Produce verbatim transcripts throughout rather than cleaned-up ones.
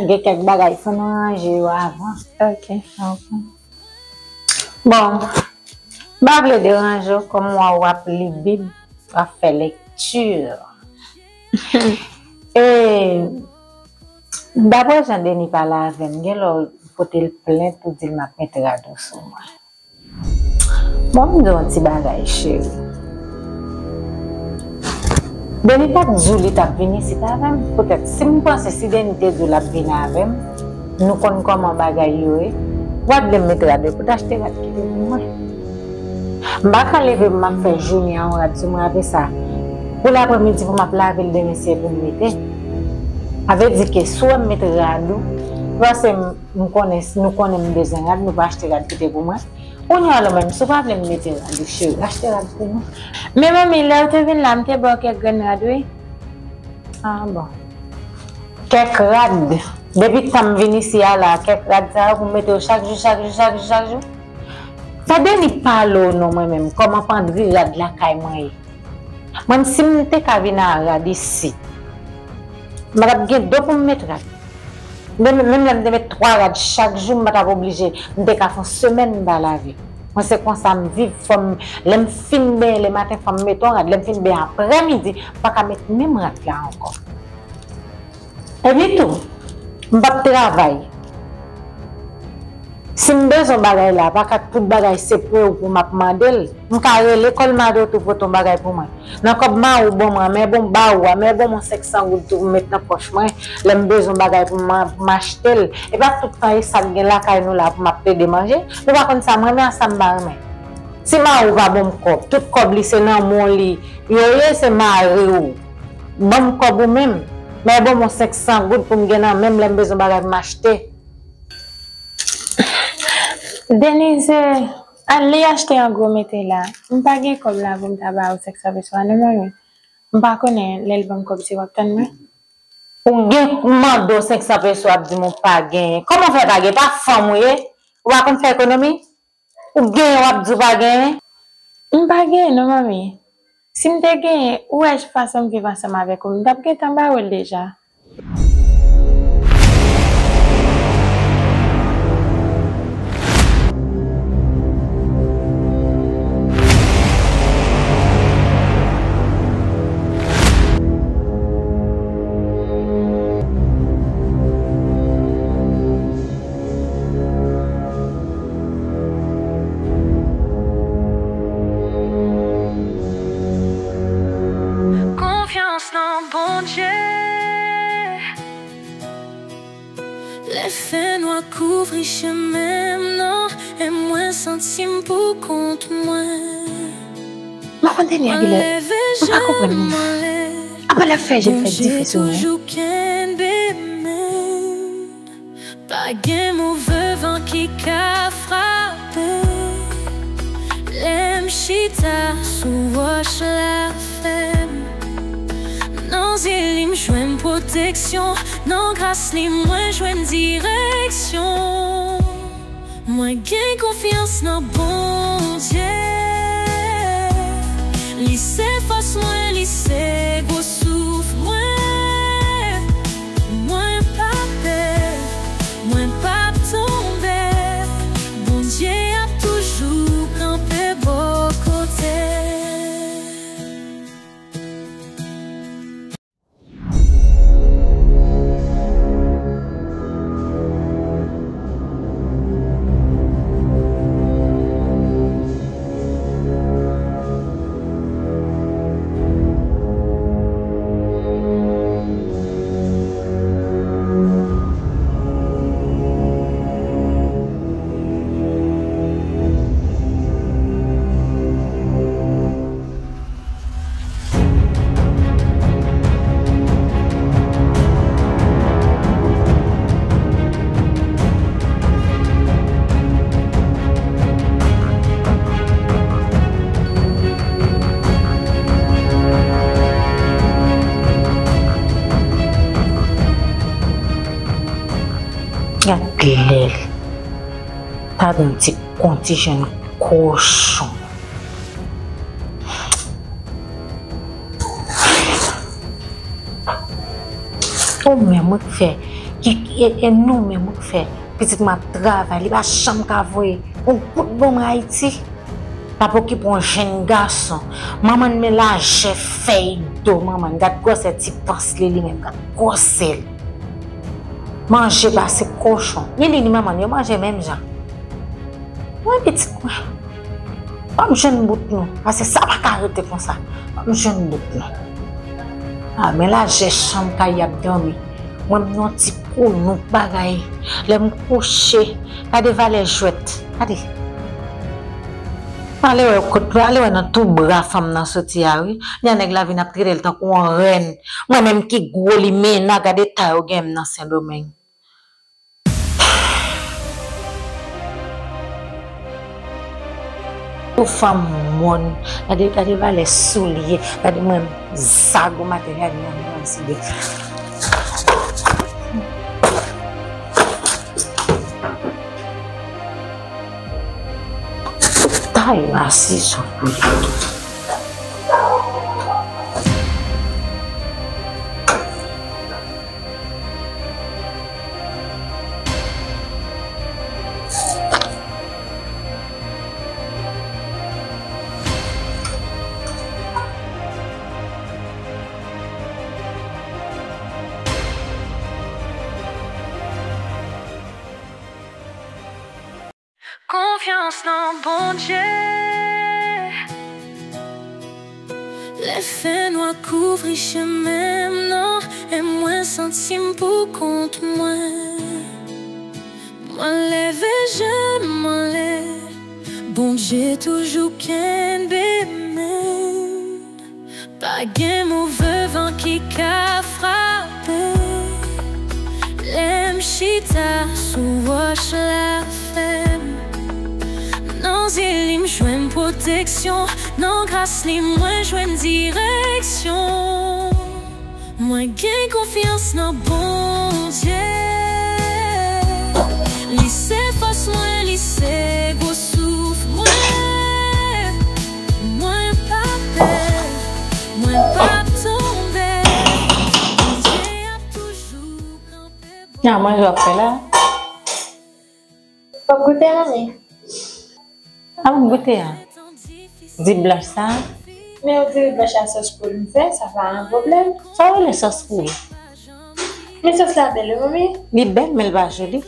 Gen kèk bagay, fò nou ranje yo avan. Ok. Ok. Bon, m pa vle deranje w, kòm w ap li Bib, w ap fè lekti. E, daprè jan Denis pale avè m, gen lè w pote l plent ou di l m ap met rad ou sou mwen. Bon, m di w yon ti bagay, cheri. Denis pa t di w li t ap vin isit avè m. Poutèt, si m panse si Denis te di w l ap vin avè m, nou konn kòman bagay yo ye. W ap vle m met rad pou w t achte rad kite pou mwen. M pa ka leve m ap fè jounen an yon rad sou mwen apre sa. Pou lapremidi pou m ap lave l demen si e pou m mete. A vle di ke si w wè m met rad ou, paske m, m konnen, nou konnen m bezwen rad, nou pa achte rad kite pou mwen. Kounye a la menm, si w pa vle m mete rad ou, cheri, achte rad pou mwen. Men manmi, lè w te vin la, m te ba w kèk grenn rad, wi. Ah, bon. Kèk rad. Depi tan m vin isi a la, kèk rad sa yo pou m mete yo chak jou, chak jou, chak jou, chak jou. Fè Denis pale w non, mwen menm, kòman pandri rad lakay mwen ye. Mwen, si m te ka vin a rad isi, m pa t ap gen do pou m met rad. Menm, menm lè m te met twa rad chak jou, m pa t ap oblije. M te ka fè yon semèn m pa lave. Mwen, se konsa m viv. Fò m, lè m fin benyen lematen, fò m met yon rad. Lè m fin benyen aprèmidi, m pa ka met menm rad la ankò. Epi tou, m p ap travay. Si m bezwen bagay la, pa ka tout bagay se pou ou pou m ap mande l. M ka rele kòl mari w tou pote yon bagay pou mwen. Nan kòb mari w ban mwen, men bon ba ou a, men bon mwen senk san goud tou pou m met nan pòch mwen. Lè m bezwen bagay pou m, pou m achte l. E pa tout tan e sa k gen lakay nou la pou m ap plede manje. Nou pa konn sa m renmen ak sa m pa renmen. Si mari w pa ban m kòb, tout kòb li se nan men w li yo ye, se mari w. Ban m kòb ou menm. Men bon mwen senk san goud pou m gen nan men m lè m bezwen bagay pou m achte. Denise, al li achte an gwo mete la. M pa gen kòb la pou m ta ba ou senk san peso a non, manmi. M pa konnen lè l ban m kòb si w ap tann mwen. Ou gen mande w senk san peso ap di m ou pa genyen. Kòman w fè pa gen? Pa fanm ou ye? Ou pa konn fè ekonomi? Ou genyen w ap di w pa genyen? M pa genyen non, manmi. Si m te genyen, ou wè fason m viv ansanm avèk ou, m t ap gentan ba ou l deja. Konfyans nan Bondye. Lè fènwa kouvri chemen m nan, e mwen santi m poukont mwen. M ap kontinye ak li. M pa konprann li. Apa l ap fè je l fè dife sou mwen? Bondye toujou kenbe men. Pa gen move van ki ka frape. Lè m chita sou wòch la fèm. Nan zye li m jwenn pwoteksyon. Nan gras li mwen jwenn direksyon. Mwen gen konfyans nan Bondye. Li se fòs mwen, li se gwo souf mwen. Mwen pa pè, mwen p ap tonbe. Bondye ap toujou kanpe bò kote. Gad lè l ta gen yon ti kontijenn kochon. Ou menm, ou k fè Ki, e, e nou menm, wi, k fè pitit mwen ap travay, li pa janm ka voye yon goud ban mwen Ayiti. L ap okipe yon jenn gason. Manman n men lajè fèy do manman n. Gad gwosè ti pans li, li menm, gad gwosè l. Manje pase kochon. Ni li, ni manman n, yo manje menm jan. Mwen pitit mwen. Ban m jwenn bout nou. Paske sa pa ka rete konsa. Ban m jwenn bout nou. A, men lajè chanm kay y ap dòmi. Mwen m nan yon ti kounouk bagay. Lè m kouche, gade valè jwèt. Gade. Ale wè kot, ale wè nan tou bra fanm nan soti a, wi. Jan nèg la vin ap trete l tankou yon rèn. Mwen menm ki gwo limena, gade ta yo gen m nan Sendomeng. Pou fanm mòn, gade, gade valè soulye, gade mwen zago maten, gade mwen mwen side. Tay asiz sou pye. Konfyans nan Bondye. Lè fènwa kouvri chemen m nan, e mwen santi m pou kont mwen. Mwen leve je m anlè, Bondye toujou kenbe men m. Pa gen move van ki ka frape. Lè m chita sou wòch la fèm, nan zye li m jwenn pwoteksyon, nan gras li mwen jwenn direksyon. Mwen gen konfyans nan Bondye. Li se fòs mwen, li se gwo souf mwen. Mwen p ap pè, mwen p ap tonbe. Bondye ap toujou kanpe. Nan manje w ap fè la? W ap goute, manmi? A, m ap goute a. Di blanch sa. Men ou di blanch a sòs poul m fè, sa pa yon pwoblèm. Sa w rele sòs poul? Men sòs la bèl, wi, manmi. Li bèl, men l pa joli.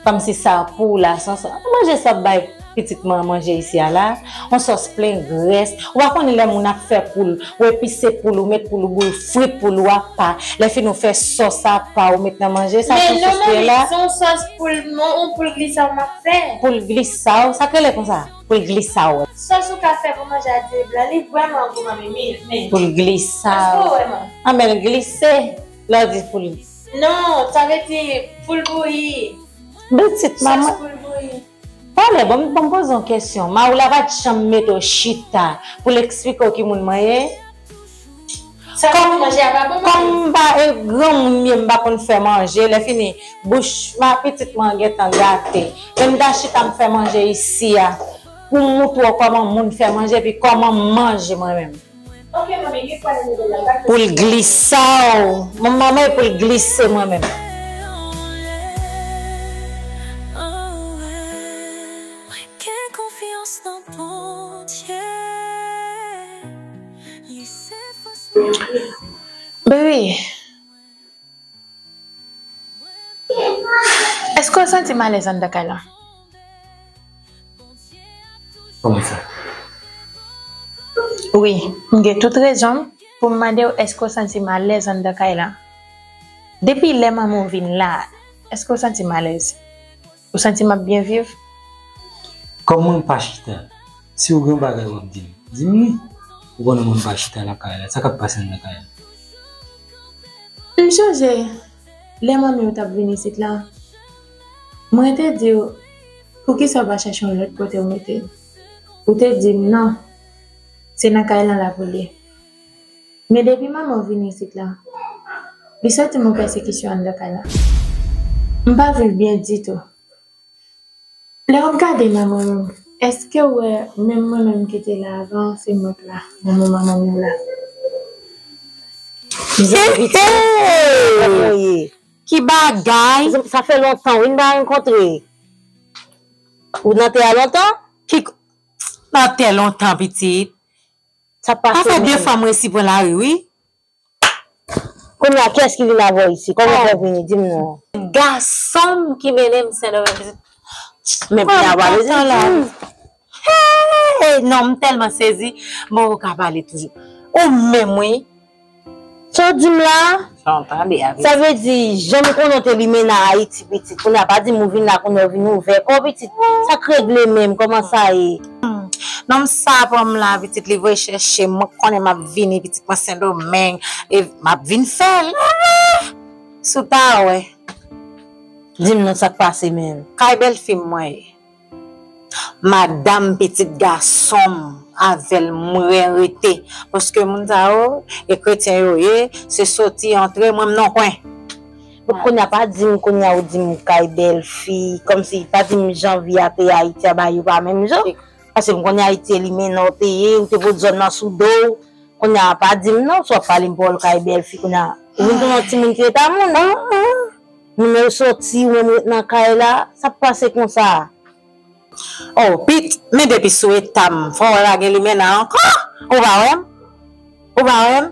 Kòmsi sa pou w la, sòs. Manje sa w bay pitit mwen manje isi a la. Yon sòs plen grès. Ou pa konnen lè moun ap fè poul, ou epise poul, ou met poul, ou bouyi, fri poul ou apa. Lè fini ou fè sòs apa, ou met nan manje. Sa se sòs poul la. Men non, manmi, se yon sòs poul, yon poul glisa m ap fè. Poul glisa w, sa k rele konsa? Poul glisa w. Sòs ou ka fè pou manje a diri blan, li vrèman gou, manmi, men. Poul glisa w. Èske w wè, manmi? A, men l glise. Lè w di poul. Non, sa vle di poul bouyi. Pitit manman. Sòs poul bouyi. Pale, bon, bon, poze yon kesyon. Mari w la pa t janm mete w chita pou l eksplike w ki moun mwen ye? Sa kòm manje a pa bon, kòm m pa, e, granmoun m ye, m pa konn fè manje, lè fini, bouch ma pitit mwen gentan gate. Men m ta chita m fè manje isi a pou m moutre w kòman moun fè manje, epi kòman m manje mwen menm. Pou l glise w. Mwen, manman, e pou l glise mwen menm. Mwen gen konfyans nan Bondye. Li se fòs mwen. Baby, èske w santi m alèz anndan kay la? Kòman sa? Wi, m gen tout rezon pou m mande w èske w santi m alèz anndan kay la. Depi lè manman w vin la, èske w santi m alèz? Ou santi m ap byen viv? Kòm mwen pa chita, si w gen yon bagay w ap di m, di m li. Ou konnen mwen pa chita lakay la, sa k ap pase anndan kay la? M sonje lè manmi w t ap vin isit la, mwen te di w, poukisa w pa chache yon lòt kote w mete l? Ou te di m non, se nan kay lan la pou l ye. Men depi manman w vin isit la, li soti m yon pèsekisyon anndan kay la. M pa viv byen ditou. Lè w ap gade manman w, èske w wè menm mwen menm ki te la avan, se mwen k la nan moman manmi w la? Hey, hey! Ki bagay? Sa fè lontan, wi, n pa rankontre. Ou nan tè a lontan? Ki, nan tè lontan, pitit. Sa pase fè de fwa m resi pran lari, wi. Kounye a, kiyès ki vin avè w isi? Kòman w fè vini? Di m non. Gason m ki mennen m Sendomeng. Men pou y a pale, di m. Hey, non, m tèlman sezi. Bon, ou ka pale toujou. Ou menm, wi. Sa w di m la? Sa w tande a, sa vle di, jan m konnen w te limen nan Ayiti, pitit. Kounye a, pa di m ou vin la, kounye a w vin ouvè kò w, pitit. Sa k regle menm? Kòman sa ye? Non, m sa pran m la, pitit, li voye chèche m. Mwen konnen m ap vini, pitit, mwen Sendomeng. E m ap vin fè l. Ah! Si w ta wè. Di m non, sa k pase menm? Kay bèlfi m mwen ye. Madanm pitit gason m, avè l mwen rete. Paske moun sa yo, e kretyen yo ye, se soti antre, mwen m nan kwen. Donk, kounye a pa di m, kounye a ou di m kay bèlfi, kòmsi pa di m jan vi a te ye Ayiti a ba yo pa menm jan. Paske m konnen Ayiti e limen nan w te ye, ou te pot zòn nan sou do w. Kounye a pa di m non, si w ap pale m pawòl kay bèlfi, kounye a ou vin tounen yon timoun ki ret a moun. Moun nan yo soti, ou menm ret nan kay la, sa k pase konsa? Oh, pit, men depi sou eta m, fò w wè pa gen limen nan ankò. Ou pa wè m? Ou pa wè m?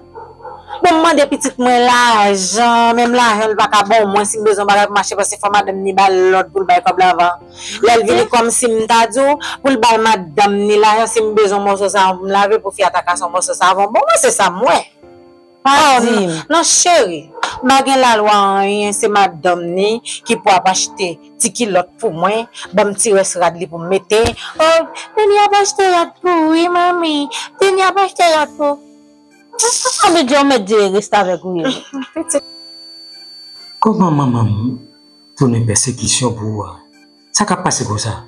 Bon, m mande pitit mwen lajan, menm lajan l pa ka ban mwen, si m bezwen bagay pou m achte, paske fò madanm ni ba l lòd pou l bay kòb la avan. Lè l vini kòmsi m ta di w, pou l bay madanm ni lajan, si m bezwen mòso savon pou m lave, pou fi a ta ka se yon mòso savon. Bon, mwen se sa m wè. Pa di m. Non, cheri, m pa gen lalwa anyen, se madanm ni ki pou ap achte ti kilòt pou mwen, ban m ti rès rad li pou m mete. Oh, Deni ap achte rad pou ou, wi, manmi. Deni ap achte rad pou ou. Sa vle di w mèt di restavèk ou ye. Pitit. Kòman manman m tounen pèsekisyon pou ou a? Sa k ap pase konsa?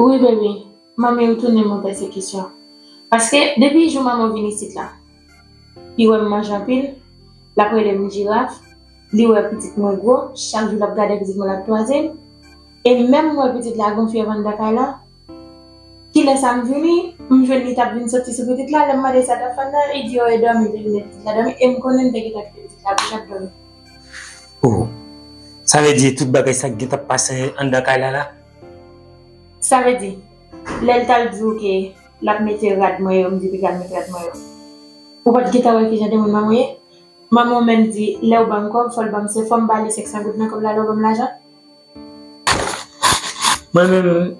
Wi, baby. Manmi w tounen mwen pèsekisyon. Paske depi jou manman w vin isit la, li wè m manje anpil, l ap rele m jiraf, li wè pitit mwen gwo, chak jou l ap gade pitit mwen, l ap twaze m. E menm m wè pitit la gon fyèv anndan kay la. Kilè sa m vini, m jwenn li t ap vin soti sou pitit la, lè m mande sa t ap fè anndan, li di yo e dòmi, li te vin pitit la dòmi, e m konnen m te gentan kite pitit la bouch ap dòmi. Oh, sa vle di tout bagay sa k gentan pase anndan kay la la? Sa vle di, lè l t al di w ke l ap mete rad mwen yo, m di piga l mete rad mwen yo. Ou pa t gentan wè kijan de moun manman w ye? Manman w menm di, lè w ban m kòb, fò l ban m se fò m ba li senk san goud nan kòb la, lè w ban m lajan. Mwen menm,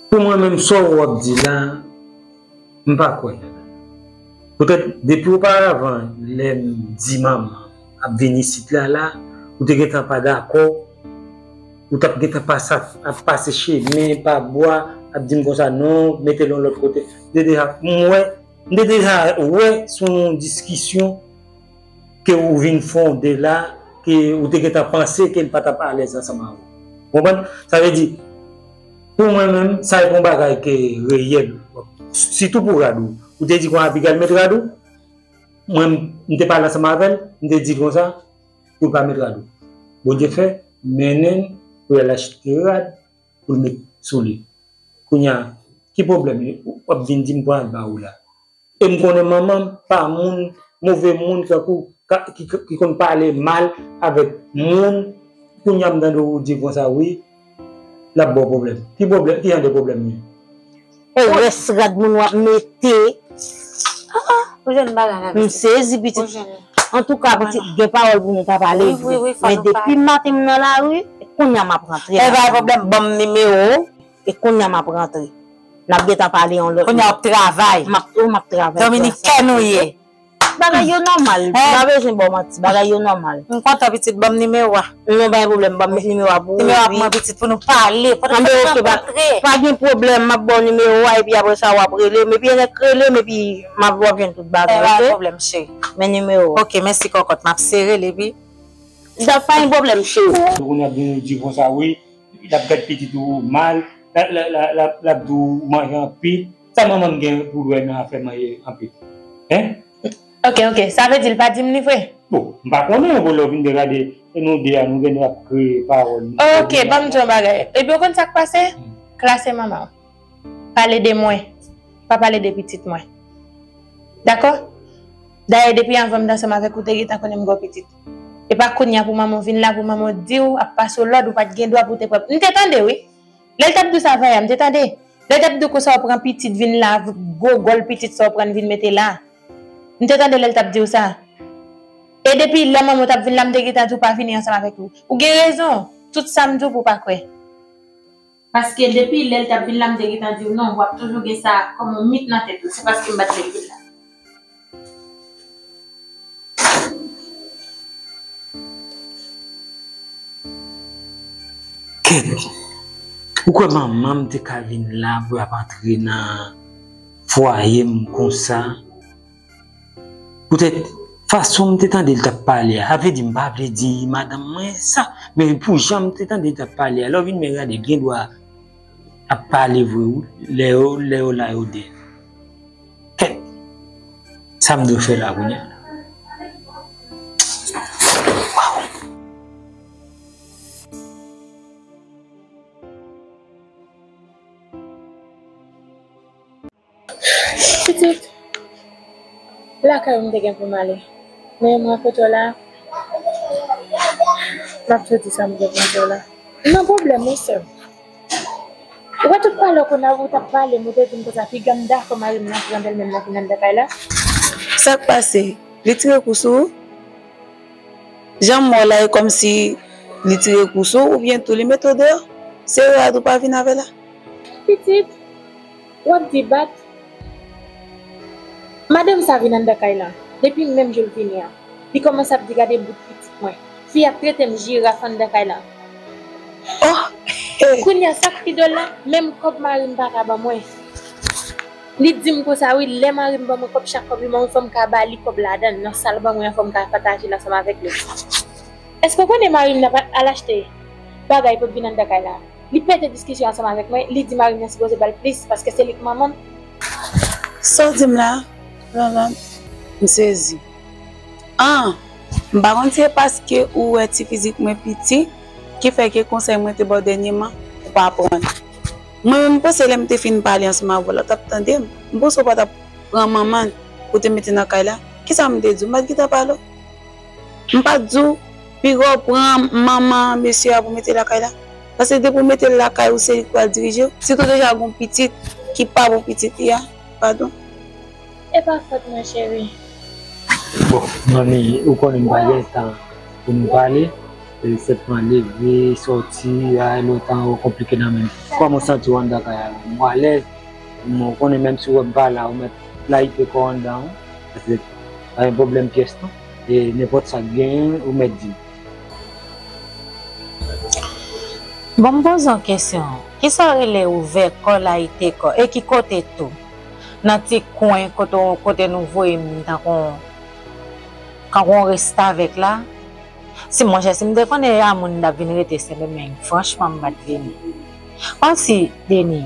pou mwen menm, sa w ap di la, m pa kwè nan. Poutèt, depi oparavan, lè m di manman ap vin isit la, la, ou te gentan pa dakò, ou t ap gentan pase, ap pase chemen pa bwa, ap di m konsa, non, mete l yon lòt kote. Deja, m wè, m te deja wè sou yon diskisyon ke ou vin fonde la, ke ou te gentan panse ke l pa t ap alèz ansanm avè w. Konprann? Sa vle di, pou mwen menm, sa e yon bagay ke reyèl. Sitou pou rad ou. Ou te di kon Abigail met rad ou, mwen, m te pale ansanm avè l, m te di l konsa, pou l pa met rad ou. Bondye fè, mennen l, pou l al achte rad, pou l met sou li. Kounye a, ki pwoblèm w ap vin di m pral ba ou la? E m konnen manman m pa moun, move moun, tankou, ka, ki, ki konn pale mal avèk moun. Kounye a m tande w di konsa, wi, l ap ba w pwoblèm. Ki pwoblèm? Ki jan de pwoblèm li? E rès rad moun w ap mete. Ah, ah, ou jwenn bagay la, m sezi, pitit. Antouka, pitit, gen pawòl pou nou ta pale vre. Men depi maten m nan lari, kounye a m ap rantre la. E pa pwoblèm, ban m nimewo w. E kounye a m ap rantre. N ap gentan pale yon lòt lè. Kounye a w ap travay. M ap, m ap travay. Dominikèn ou ye. Bagay yo nòmal. M pa bezwen ba w manti. Bagay yo nòmal. M kontan, pitit, ban m nimewo a. Non, pa gen pwoblèm, ban m nimewo a pou ou. Nimewo a pou mwen, pitit, pou nou pale. Pou nou fè rankontre. Pa gen pwoblèm, m ap ba w nimewo a, epi apre sa, w ap rele m. Epi, lè k rele m, epi m ap, w ap jwenn tout bagay, oke? Pa gen pwoblèm, cheri. Men nimewo a. Oke, mèsi, kòkòt. M ap sere l, epi. Donk, pa gen pwoblèm, cheri. Kounye a ap vin di konsa, wi. L ap gad pitit ou mal, l ap, l ap, l ap, l ap, l ap di w manje anpil. Sa manman m gen pou l wè nan afè manje anpil? Hein? Ok, ok. Sa vle di l pa di m li vre? Bon, m pa konnen, bon, lè w vin degade, e nou de a, nou gen dwa ap kreye pawòl. Ok, ban m di w yon bagay. Epi w konn sa k pase? Hmm. Klase manman w. Pale de mwen. Pa pale de pitit mwen. Dakò? Dayè, depi anvan m t ansanm avèk ou, te gentan konnen m gen yon pitit. E pa kounye a pou manman w vin la, pou manman w di w, ap pase w lòd, ou pa t gen dwa pou w te pran. M te tande, wi. Lè l t ap di w sa, Vanya, m te tande. Lè l t ap di w konsa w pran pitit vin la, gwo gòl pitit sa w pran vin mete la. M te tande lè l t ap di w sa. E depi lè manman w t ap vin la, m te gentan di w pa vini ansanm avèk li. Ou gen rezon. Tout sa m di w pou w pa kwè. Paske depi lè l t ap vin la, m te gentan di w non, w ap toujou gen sa kòm yon mit nan tèt ou. Se paske m pa t vle l vin la. Kèt! Ou kwè manman m te ka vin la pou y ap antre nan fwaye m konsa? Poutèt fason m te tande l t ap pale a, sa vle di m pa vle di madanm mwen sa, men pou jan m te tande l t ap pale a, lè w vin men gade, gen dwa ap pale vre wi, lè yo, lè yo la yo de. Kèt! Sa m dwe fè la kounye a? Pitit, lakay ou m te gen pou m ale. Men mwen kote w la, m ap tou di sa m gen pou m di w la. M nan pwoblèm wi, sè m. Ou wè tout pale w konn ap, ou t ap pale m, ou te di m konsa, piga m dakò mari m nan pran bèlmè m nan vin anndan kay la. Sa k pase? Li tire kou sou ou? Jan m wè w la, e kòmsi li tire kou sou ou, oubyen tou li mete w deyò? Se rad ou pa vin avè la? Pitit, w ap di bat. Madanm sa vin anndan kay la. Depi menm jou l vini an, li kòmanse ap di gade bout pitit mwen. Fi a trete m jiraf anndan kay la. Oh! Kounye a, sa k pi dwòl la, menm kòb mari m pa ka ban mwen. Li di m konsa, wi, lè mari m ban mwen kòb, chak kòb li ban mwen, fò m ka ba li kòb ladan l, nan sa l ban mwen an, fò m ka pataje l ansanm avèk li. Èske w konnen mari m nan pa al achte bagay pou l vin anndan kay la? Li pete diskisyon ansanm avèk mwen, li di mari m nan sipoze ba l plis, paske se li k manman m. Sa w di m la, Lanland? M sezi. Ah! M pa konn si se paske ou wè ti fizik mwen piti, ki fè ke konsèy mwen te ba w dènyèman, ou pa pran. Mwen menm, m panse lè m te fin pale ansanm avè w la, w t ap tande m. M panse w pa t ap pran manman l pou te mete nan kay la. Kisa m te di w? M pa t gentan pale w? M pa t di w piga w pran manman mesye a pou mete lakay la? Paske depi w mete l lakay ou, se li k pral dirije w. Sitou deja gen yon pitit ki pa bon pitit li a, padon. E pa fòt mwen, cheri. Bon, manmi, ou konnen m pa gen tan pou nou pale. E sèlman leve, sòti, ay, lòt tan, ou konplike nan men m. Kòman w santi w anndan kay la? Ou alèz? Ou konnen menm si w wè m pa la, ou mèt layite kò w anndan, wi. Paske pa gen pwoblèm pyès, non. E nenpòt sa k genyen, ou mèt di m. Bon, m poze yon kesyon. Kisa w rele ouvè kò, layite kò? E ki kote tou? Nan ti kwen kote, kote nou voye m tankou, tankou yon restavèk la? Si, monchè, si m te konnen a moun m t ap vin rete Sendomeng, franchman, m pa t vini. Kòmsi, Deni,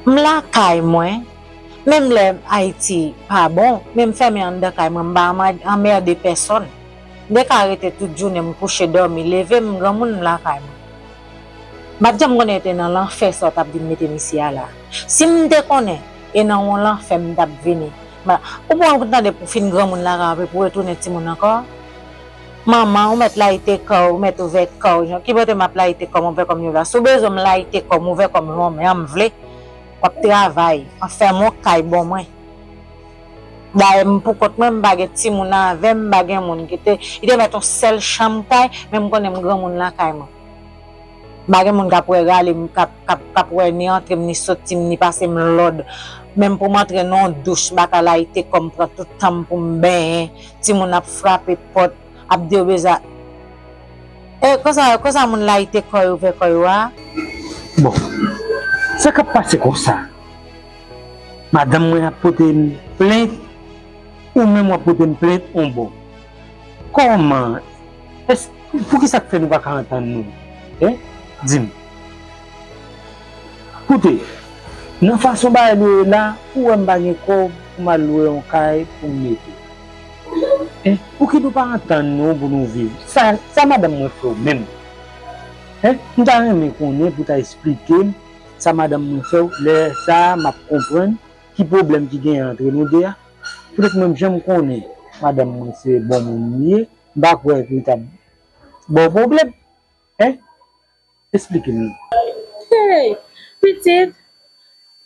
m lakay mwen, menm lè Ayiti pa bon, men m fèmen anndan kay mwen, m pa anmè-, anmède pèsonn. M te ka rete tout jounen, m kouche, dòmi, leve, m granmoun, m lakay mwen. M pa t janm konnen te nan lanfè sa w t ap vin mete m isi a la. Si m te konnen e nan yon lanfè m t ap vini, m pa, ou pran pou tande pou fin granmoun lakay w, epi pou retounen timoun ankò? Manman, ou mèt layite kò w, ou mèt ouvè kò w. Jan, ki bote m ap layite kò m, ouvè kò m yo la? Si w bezwen m layite kò m, ouvè kò m, jan m vle, w ap travay, w ap fè m yon kay ban mwen. Dayè, m pou kont mwen, m pa gen timoun avè m, m pa gen moun ki te, li te mèt yon sèl chanm kay, men m konnen m granmoun lakay mwen. M pa gen moun k ap wè rale m, k ap, k ap, k ap wè ni antre m, ni soti m, ni pase m lòd. Menm pou m antre nan yon douch, m pa ka layite kò m, pran tout tan m pou m benyen. Timoun ap frape pòt, ap di yo bezwen. E konsa, konsa moun layite kò yo, ouvè kò yo a. Bon, sa k ap pase konsa? Madanm mwen ap pote m plent, ou menm w ap pote m plent yon bò. Kòman? Èske, poukisa k fè nou pa ka antann nou? Hein? Di m. Koute, nan fason bagay nou ye la, ou wè m pa gen kòb pou m al lwe yon kay pou m mete. Hein? Pouki nou pa antann nou pou nou viv? Sa, sa madanm mwen fè w menm? Hein? M ta renmen konnen pou w ta esplike m sa madanm mwen fè w. Lè sa a, m ap konprann ki pwoblèm ki genyen antre nou de a. Poutèt mwen, m janm konnen madanm mwen se bon moun li ye, M pa kwè ke li t ap ba w pwoblèm. Hein? Esplike m. Hey, pitit,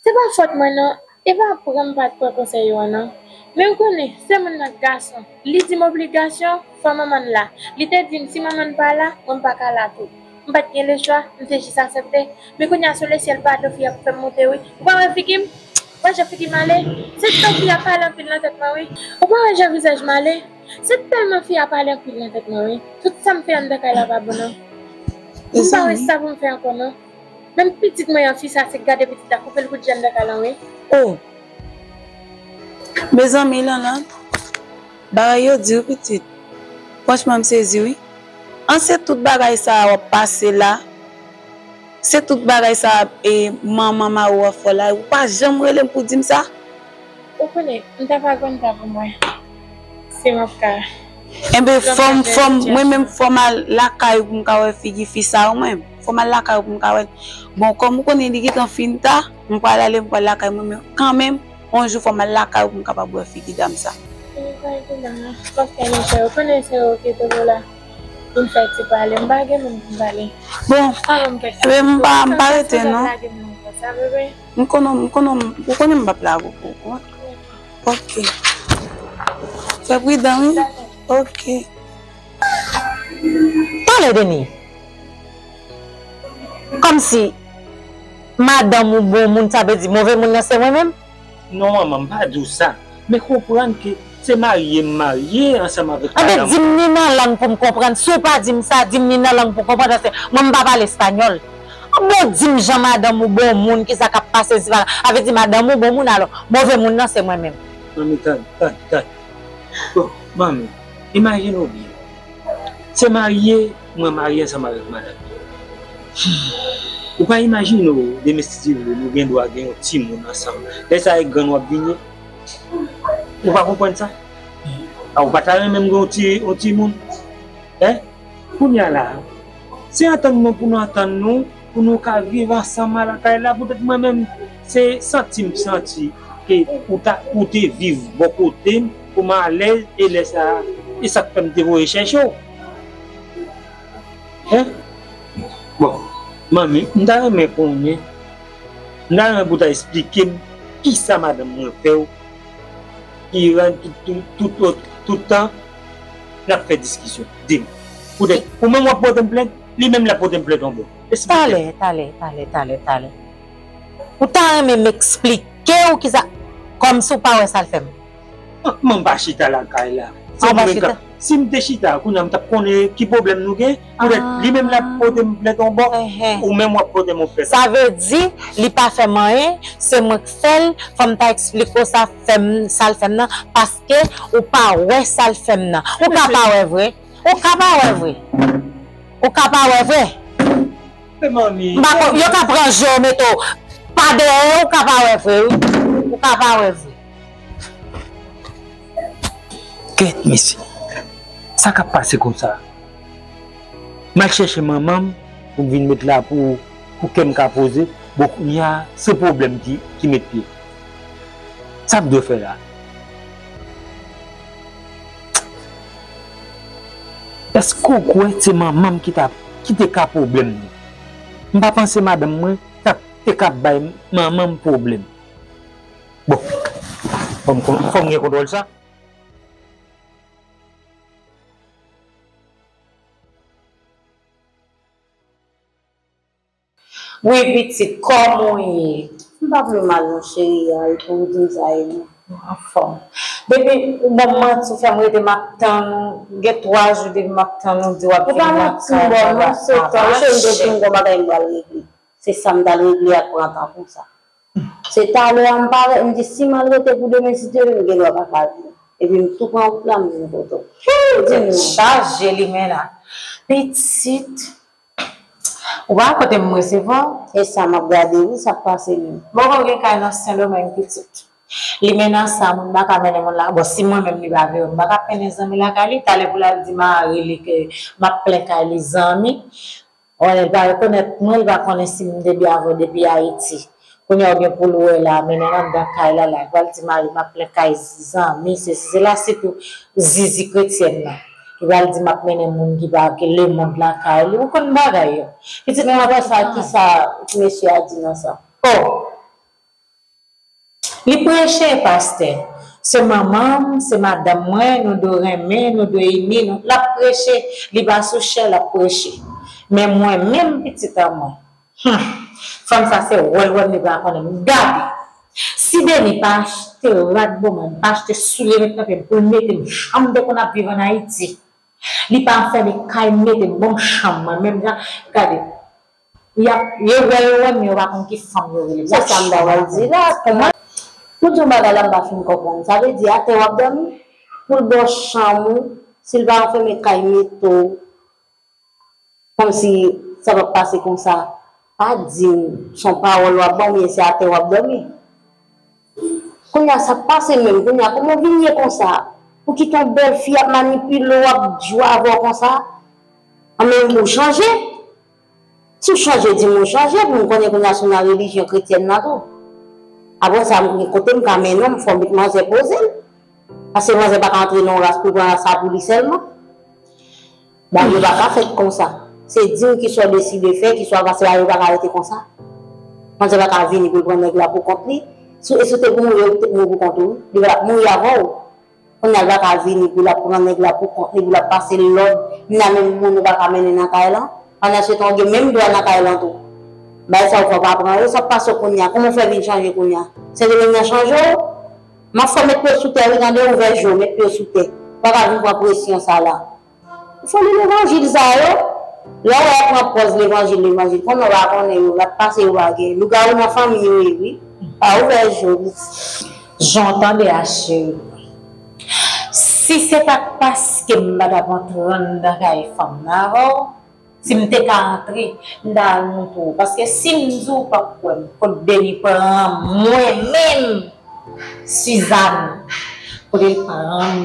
se pa fòt mwen non. E pa pran m pa t pran konsèy ou an non. Men ou konnen, se moun nan k gason. Li di m obligasyon, fò manman l la. Li te di m si manman l pa la, mwen m pa ka la tou. M pa t gen lechwa, m te jis aksepte. Men kounye a sou lesyèl pa dlo fi a pou fè m moute wi. Ou pa wè figi m? Ou pa wè jan figi m ale? Se tan fi a pale anpil nan tèt mwen wi. Ou pa wè jan vizaj m ale? Se tèlman fi a pale anpil nan tèt mwen wi. Tout sa m fè anndan kay la pa bon non. M pa wè sa pou m fè ankò non. Menm pitit mwen an, fi sa se gade pitit la, koupe l kout je anndan kay la wi. Oh! Mezanmi, Lanlan, bagay yo di wi pitit. Franchman, m sezi wi. An se tout bagay sa a w ap pase la. Se tout bagay sa a, e, manman mari w ap fè w la. Ou pa janm rele m pou di m sa. Ou konnen, m t ap atann sa pou mwen. Si m ap ka. Enben, fò m, fò m, mwen menm fò m al lakay ou pou m ka wè figi fi sa a, ou menm. Fò m al lakay ou pou m ka wè l. Bon, kòm ou konnen li gentan fin ta, m pral ale, m pral lakay mwen, men kanmenm, yon jou fò m al lakay ou pou m kapab wè figi dam sa. M pa gen nan, m ap fè nan fè, ou konnen se ou ki toujou la. Pou m fè ti pale, m pa gen moun pou m pale. Bon, enben, m pa, m pa rete non. M konnen, m konnen, ou konnen m p ap lage w pou ou. Ok. Fè pridan, wi. Ok. Pale, Denis. Kòmsi madanm ou bon moun, sa vle di move moun nan se mwen menm? Non, manman, m pa di w sa. Men konprann ke se marye m marye ansanm avèk madanm. Anben, di m ni nan lang pou m konprann. Si w pa di m sa, di m ni nan lang pou m konprann, paske mwen, m pa pale espanyòl. Bon, di m jan madanm ou bon moun, kisa k ap pase, si pa, sa vle di madanm ou bon moun, alò, move moun nan se mwen menm. Manmi, tann, tann, tann. Bon, manmi, imajine w byen. Se marye, mwen marye ansanm avèk madanm. Ou pa imajine w, demen si Dye vle, nou gen dwa gen yon timoun ansanm. Lè sa a, e grann w ap vini. Ou pa konprann sa? A, ou pa ta renmen m gen yon ti, yon timoun? Hein? Kounye a la, se antann nou pou nou antann nou, pou nou ka viv ansanm a lakay la. Poutèt mwen menm, se santi m santi ke ou ta, ou te viv bò kote m, pou m alèz, e lè sa a, e sa k fè m te voye chèche w. Hein? Bon, manmi, m ta renmen konnen, m ta renmen pou w ta esplike m kisa madanm mwen fè w ki rann tout, tout, tout, tout, tout tan n ap fè diskisyon. Di m. Poutèt ou menm w ap pote m plent, li menm l ap pote m plent yon bò. Esplike m. Talè, talè, talè, talè, talè. Ou ta renmen m eksplike w kisa, kòmsi w pa wè sa l fè m? Mwen pa chita lakay la. Se mwen ka, si m te chita, kounye a m t ap konnen ki pwoblèm nou gen. Poutèt li menm l ap pote m plent yon bò, ou menm w ap pote m yon plent. Sa vle di, li pa fè m anyen, se mwen k fè l, fò m ta eksplike w sa fè m, sa l fè m nan, paske ou pa wè sa l fè m nan. Ou ka pa wè vre. Ou ka pa wè vre. Ou ka pa wè vre. Men manmi. M pa konn, yo ka pran je w mete w pa dèyè, ou ka pa wè vre, wi. Ou ka pa wè vre. Kèt, mesye. Sa k ap pase konsa? M al chèche manman m pou m vin met la pou, pou kè m ka poze. Bon, kounye a, se pwoblèm ki, ki met pye. Sa m dwe fè la? Èske w kwè se manman m ki ta, ki te ka pwoblèm nou? M pa panse madanm mwen t ap, te ka bay manman m pwoblèm. Bon, fò m kon-, fò m gen kontwòl sa. Wi, pitit, kòman w ye? M pa vle mal non, cheri, a, e pou w di m sa ye non. Mwen anfòm. Depi ou ban m manti, ou fè m rete, m ap tann ou. Gen twa jou depi m ap tann ou, di w ap vin nan kay la, w ap mache. Ou pa manti m, bon, non, se tan, cheri, m te di m gon bagay m pral regle. Se sa m t al regle a k pran tan konsa. Se talè a m parèt, m di si m al rete pou demen, si Dye vle, m gen dwa pa ka vini. Epi m tou pran wout la, m vin kote w. Ou di m non. Chaje Limena. Pitit. Ou pa kote m resevwa w? E sa m ap gade wi, sa k pase menm. Bon, ou gen kay nan Sendomeng, pitit. Limena sa, moun pa ka mennen moun la. Bon, si mwen menm li pa vle, m pa ka mennen zanmi lakay li. Talè pou l al di mari li ke m ap plen kay li zanmi. Wè, li pa rekonèt mwen, li pa konnen si m te byen avè w depi Ayiti. Kounye a ou gen pou l wè la, mennen l anndan kay la, la, li pral di mari m ap plen kay zanmi, sesi, sela, sitou zizi kretyèn nan. Li pral di m ap mennen moun ki pa, ki lemonn lakay li. Ou konn bagay yo. Pitit mwen, apre sa, ki sa ti mesye a di nan sa? Oh! Li preche, pastè. Se manman m, se madanm mwen, nou dwe renmen, nou dwe ini nou. L ap preche, li pa sou chè, l ap preche. Men mwen menm, pitit an mwen, hmm, fanm sa se wòl wòl li pa konnen m. Gade, si Deni pa achte rad bon mwen, pa achte soulye met nan pye m pou l mete m, jan m te konn ap viv ann Ayiti. Li pa fèmen kay m mete m bon chanm mwen menm jan. Gade, y ap, yo wè, yo wè m, men yo pa konn ki fanm yo rele m. Se sa m ta pral di la. Kòman? Pou di yon bagay la, m pa fin konprann. Sa vle di, atè w ap dòmi? Pou l ba w chanm ou, si l pa fèmen kay mete w, kòmsi sa p ap pase konsa. Pa di m, se yon pawòl w ap ban m, oubyen se atè w ap dòmi. Kounye a, sa k pase menm? Kounye a, kòman w vin ye konsa? Pou kite yon bèl fi ap manipile w, ap jwe avè w konsa? An men ou chanje. Si w chanje, di m ou chanje, pou m konnen kounye a si w nan relijyon kretyèn nan tou. Apre sa, m gen kote m ka mennen w, m fò w met manzè poze l. Paske manzè pa ka antre nan yon ras pou l pran ras sa pou li sèlman. Bagay yo pa ka fèt konsa. Se di m kisa w deside fè, kisa w avanse, bagay yo pa ka rete konsa. Manzè pa ka vini pou l pran nèg la pou kont li. Si, e si w te pou mouri, ou te pou mouri pou kont ou, wi. Li pa t ap mouri avan w. Kounye a, l pa ka vini pou l ap pran nèg la pou kont li, pou l ap pase lòd. Ni nan menm moun ou pa ka mennen nan kay lan. Pandan se tan, ou gen menm dwa nan kay lan tou. Bagay sa yo fò w pa pran yo, sa k pase w kounye a? Kòman w fè vin chanje kounye a? Sendomeng nan chanje w? M ap fè w met pye w sou tè, wi, tande, ouvè je w, met pye w sou tè. Ou pa ka vin pran presyon sa la. Ou fè li levanjil sa yo. Lè w wè y ap pran pòz levanjil, levanjil, konnen w pa konnen yo, l ap pase yo pa gen. Lougawou nan fanmi yo ye, wi. Pa ouvè je w. Jan w tande a, cheri. Si se pa t paske m pa t ap antre anndan kay fanm nan avè w, si m te ka antre, m ta al montre w. Paske si m di w p ap kwè m, kot Deni pran mwen menm, Sizàn, kote l pran m,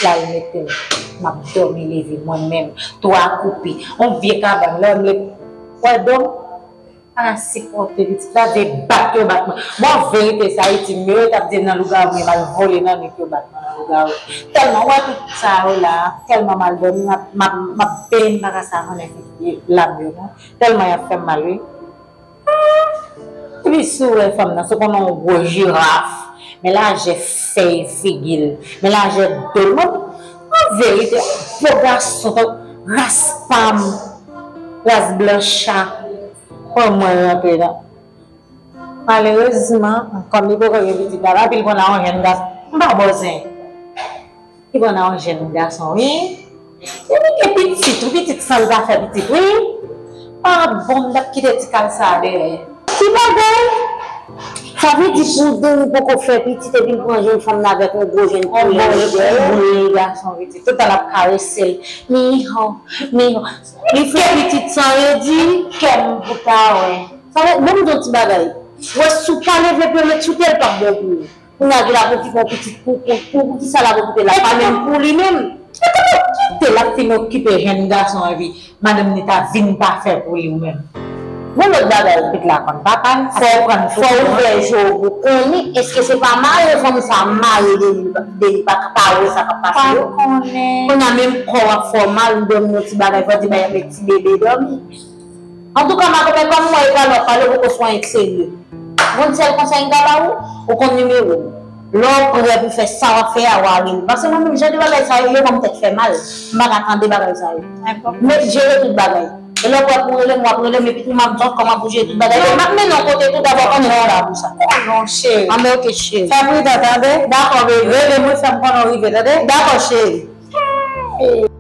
l al mete m, m ap dòmi leve mwen menm, twa koupi, yon vye kabann, lè m leve, wè do m, pa ka sipòte pitit la, se bat yo bat mwen. Bon, verite sa, Ayiti, m yo t ap di m nan lougawou, men m al vole nan nwit yo bat mwen nan lougawou. Tèlman, wè tout sa yo la, tèlman m al dòmi, m ap, m ap, m ap benyen, m pa ka sa konnen lam yo, non. Tèlman y ap fè m mal, wi. Epi si w wè fanm nan, se konn yon gwo jiraf. Men lajè fèy figi l. Men lajè do l. Mwen, an verite, yon bo gason, ras pa m, ras blancha. Kòman mwen rantre nan? Malerezman, kòm li poko gen pitit la, epi l pran nan yon jèn gason. M pa bòzen. Li pran nan yon jèn gason, wi. Epi gen pitit, wi, pitit san l pa fè pitit, wi. Ah bon, m t ap kite ti kal sa a dèyè. Ki bagay? Sa vle di pou Deni poko fè pitit epi l pran jèn fanm nan avèk yon gwo jèn koulè dèyè. Yon gwo boul gason pitit. Tout tan l ap karese l. Miho, miho. Li fè pitit san redi. Kè m pou ta wè. Sa vle, bon, m di yon ti bagay. Wè, si w pa leve pou yo met sou tè, l p ap bon pou ou. Kounye a, l ap okipe yon pitit pou, pou, pou, pou ki sa l ap okipe l? L ap pa menm pou li menm. E kòman kite l ap fin okipe jèn gason epi madanm ni ta vin pa fè pou li ou menm? Gon lòt bagay. Pitit la konn papa l, fò, fò w ouvè je w pou konnen èske se pa mare fanm sa mare Deni, Deni pa, pa wè sa k ap pase yo. Pa konnen. Kounye a menm kò w ap fè w mal, ou dòmi nan ti bagay, fò w di bay avèk ti bebe dòmi. Antouka, madanm, kòm m wè epa lè w ap pale, ou poko sou anyen k serye. Gon sèl konsèy m ka ba ou, ou konn nimewo m. Lè w prè pou fè sa w ap fè a, w a rele m. Paske mwen menm, jan de bagay sa yo ye, ban m tèt fè mal. M pa ka tande bagay sa yo. Dakò. Men jere tout bagay. E lè w prè pou rele m, w ap rele m, epi tou m ap di w kòman pou jere tout bagay. Men m ap mennen w kote tou, dabò konnen m la pou sa. Konnen w, cheri. Anben, oke, cheri. Fè pridan, tande? Dakò, baby. Rele m, wi, fè m konnen w rive, tande? Dakò, cheri.